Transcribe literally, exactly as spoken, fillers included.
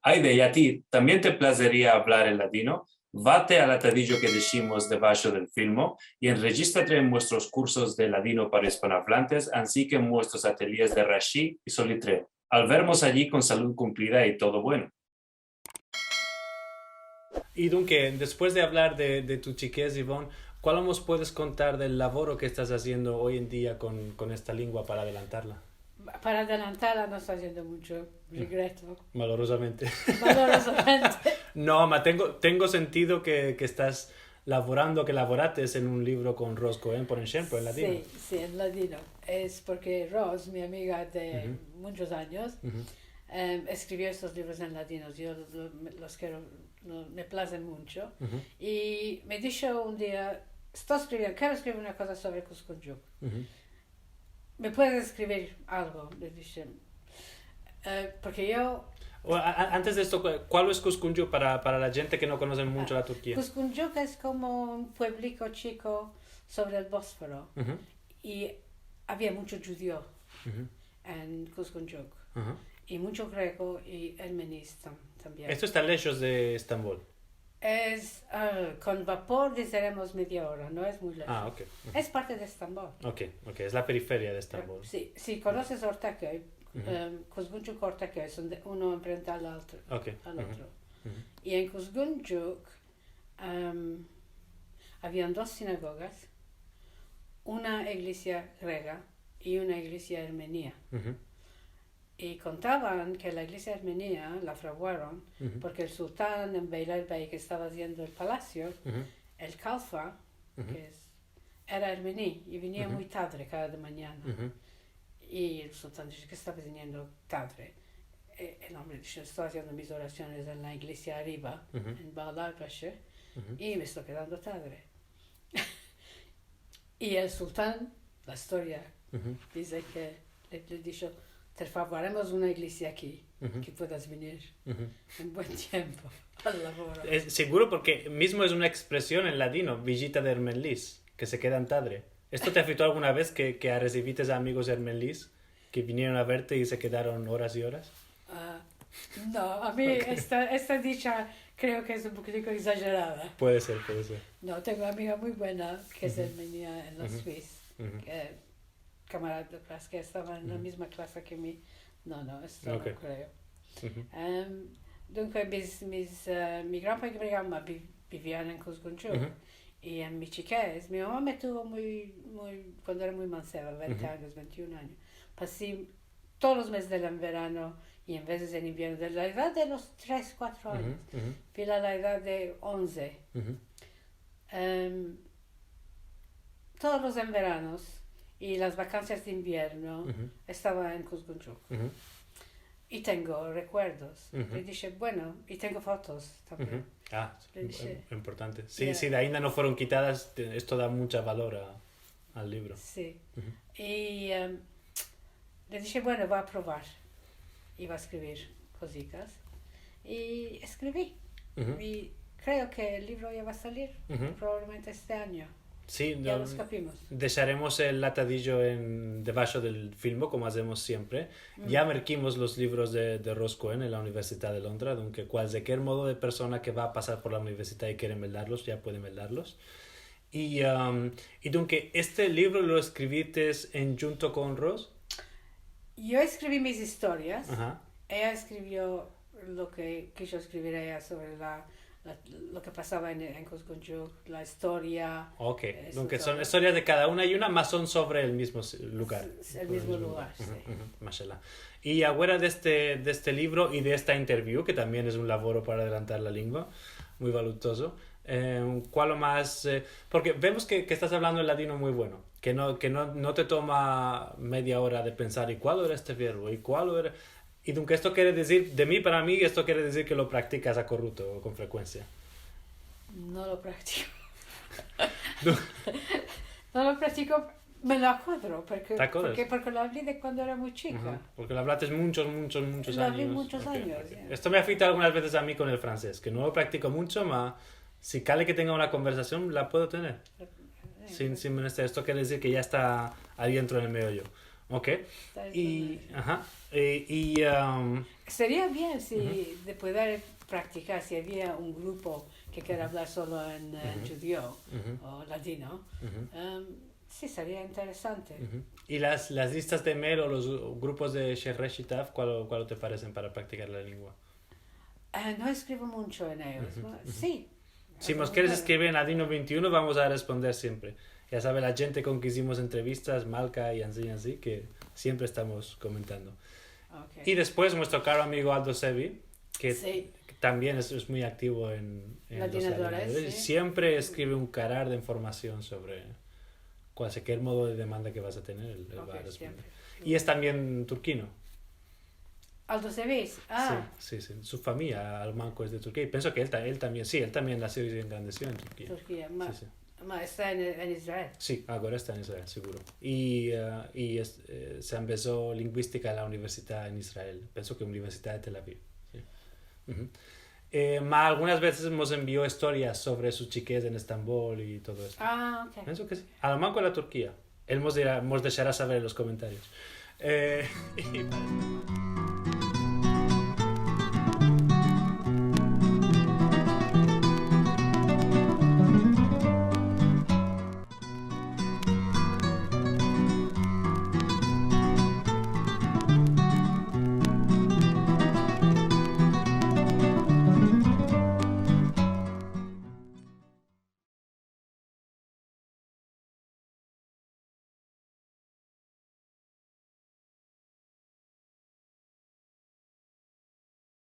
Ayde, i a ti, tambien te plazeria avlar el ladino? Vate al atadijo ke deshimos debasho del filmo i enrejistrate en muestros kursos de ladino para ispanoavlantes, ansi ke en muestros atelyes de Rashi i Solitreo. Al vermos ayi kon salud kumplida i todo bueno. I dunke, despues de avlar de, de tu chikez, Yvonne, kualo mos puedes kontar del lavoro ke estas aziendo oy en dia kon, kon esta lengua para adelantarla? Para adelantarla no esto aziendo muncho, regreto. Malorozamente. Malorozamente. No, ma tengo, tengo sentido ke, ke estas lavorando, ke lavorates en un livro kon Ros Koen, por enshemplo, en ladino. Si, si, en ladino. Es porke Ros, mi amiga de munchos anyos, em, eskrivio estos livros en ladino. Yo lo, me, los kero, lo, me plazen muncho. I me disho un dia, "Esto eskrivir, kero eskrivir una koza sovre Kuzguncuk. Me puedes eskrivir algo?", le dishe. Eh, porke yo... O, a, a, antes de esto, ku-, kualo es Kuzguncuk para, para la djente ke no konose muncho la Turkia? Kuzguncuk es komo un puevliko chiko sovre el Bosforo. I avia muncho djudio en Kuzguncuk. I muncho grego i ermeni tam-, tambien. Esto esta leshos de Estambol. Es, ah, kon vapor dizeremos media ora, no es muy leshos. Ah, ok. Es parte de Estambol. Ok, ok, es la periferia de Estambol. Si, si konoses Ortaköy, em, Kuzguncuk Ortaköy, son de, uno enfrente al otro, al otro. I en Kuzguncuk, em, avian dos sinagogas, una iglesia grega i una iglesia ermenia. I kontavan ke la iglesia ermenia la fraguaron porke el sultan en Beylerbeyi, ke estava aziendo el palasio, el kalfa, ke es, era ermeni i venia muy tadre kada de manyana. I el sultan disho, "Ke estas viniendo tadre?" E, el ombre disho, "Esto aziendo mis orasiones en la iglesia arriva, en Beylerbeyi, i me esto kedando tadre." I el sultan, la istoria dize ke le, le disho, "Te fraguaremos una iglesia aki, ke puedas venir en buen tiempo al lavoro." Es seguro porke mizmo es una ekspresion en ladino, vijita de ermenlis, ke se kedan tadre. Esto te afekto alguna vez ke, ke resivites a amigos ermenlis ke vinieron a verte i se kedaron oras i oras? Ah, no, a mi esta, esta dicha kreo ke es un pokitiko egzajerada. Puede ser, puede ser. No, tengo una amiga muy buena ke es ermenia en la Suiza, ke, kamarada, ke estava en la mizma klase ke mi. No, no, esto no kreo. Em, dunke, mis, mis, eh, mi granpa i mi granmama bi-, bivian en Kuzguncuk. I en mi chikez, mi mama me tuvo muy, muy, kuando era muy manseva, vente anyos, vente i un anyos. Pasi todos los mezes del enverano i en vezes en invierno, de la edad de los tres, kuatro anyos, fila la edad de onze. Em, todos los enveranos i las vakansas de invierno estava en Kuzguncuk. I tengo rekuerdos. Le dishe, bueno, i tengo fotos tambien. Ah, le dishe, im-, importante. Si, si de ainda no fueron kitadas, te-, esto da muncha valor a, al livro. Si. I, em, le dishe, bueno, vo a provar. I vo a eskrivir kozikas. I eskrivi. I kreo ke el livro ya va a salir, probablemente este anyo. Si, ya los kapimos. Desharemos el atadijo en, debasho del filmo, komo azemos siempre. Ya merkimos los livros de, de Ros Koen en la Universidad de Londra, dunke kualker modo de persona ke va a pasar por la universidad i kere meldarlos, ya puede meldarlos. I, am, i dunke, este livro lo eskrivites endjunto kon Ros? Yo eskrivi mis istorias. Eya eskrivio lo ke kijo eskrivir eya sovre la, la, lo ke pasava en, en Kuzguncuk, la istoria. Ok, dunke son istorias de kada una i una, mas son sovre el mizmo si-, lugar. El mizmo lugar, si. Mashallah. I agora de este, de este livro i de esta interview, ke tambien es un lavoro para adelantar la lengua, muy valutozo, eh, kualo mas, eh, porke vemos ke, ke estas avlando el ladino muy bueno, ke no, ke no, no te toma media ora de pensar, i kualo era este verbo? I kualo era? I dunke esto kere dizir, de mi para mi, esto kere dizir ke lo praktikas a korruto o kon frekuensia. No lo praktiko. No. No lo praktiko, me lo akodro, porke, porke, porke lo avli de kuando era muy chika. Porke lo avlates munchos, munchos, munchos anyos. Lo avli munchos anyos, ya. Esto me afekta algunas vezes a mi kon el fransez, ke no lo praktiko muncho, ma si kale ke tenga una konversasion, la puedo tener. Sin, sin menester. Esto kere dizir ke ya esta adientro en el meoyo. Ok. Esta adientro en el meoyo. I, aha. Eh, i, am, Seria bien si de pueder praktikar, si avia un grupo ke kere avlar solo en, eh, djudio o ladino. Em, si, seria interesante. I las, las listas de mail o los grupos de Sherre Shitaf, kual, kual te paresen para praktikar la lengua? Eh, no eskrivo muncho en eyos, no? Si. Si mos keres eskrivir en Ladino vente i uno, vamos a responder siempre. Ya save la djente kon ke izimos entrevistas, Malka i ansi, ansi, ke siempre estamos komentando. Ok. I despues, muestro karo amigo Aldo Sevi, ke tambien es, es muy aktivo en, en los Ladinadores, ladinadores, i siempre eskrive un karar de informasion sovre kualker modo de demanda ke vas a tener, el, el va a responder. I es tambien turkino. Aldo Sevi? Ah. Si, si, si. Su famiya, Almanko, es de Turkia. I penso ke el ta-, el tambien, si, el tambien nasio i se engrandesio en Turkia. Turkia, ma, si, si. Ma esta en, en Israel. Si, agora esta en Israel, seguro. I, eh, i es, eh, se ambezo linguistika en la universidad en Israel. Penso ke Universidad de Tel Aviv. Si. Eh, ma algunas vezes mos envio istorias sovre su chikez en Estambol i todo esto. Ah, ok. Penso ke si. Almanko en la Turkia. El mos dira, mos deshara saver en los komentarios. Eh, i para